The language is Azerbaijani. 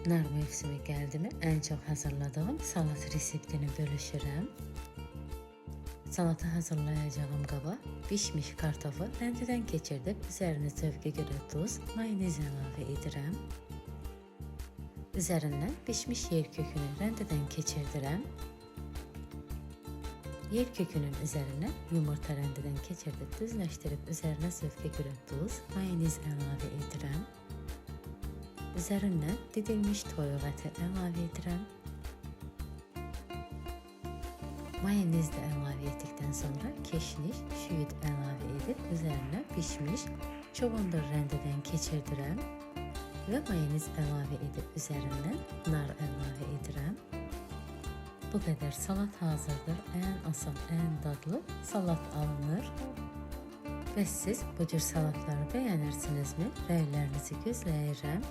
Nar mövsümü gəldi mi ən çox hazırladığım salat reseptini bölüşürəm. Salatı hazırlayacağım qaba bişmiş kartofu rəndədən keçirdib üzərinə zövqə görə duz, mayonez əlavə edirəm. Üzərindən bişmiş yer kökünü rəndədən keçirdirəm. Yer kökünün üzərinə yumurta rəndədən keçirdib düzləşdirib üzərinə zövqə görə duz, mayonez əlavə edirəm. Üzərindən didilmiş toyuq əti əlavə edirəm. Mayonez də əlavə etdikdən sonra keşniş, şüyüd əlavə edib üzərinə bişmiş çovundur rəndədən keçirdirəm və mayonez əlavə edib üzərindən nar əlavə edirəm. Bu qədər salat hazırdır. Ən asan, ən dadlı salat alınır. Bəs siz bu cür salatları bəyənirsinizmi? Rəylərinizi gözləyirəm.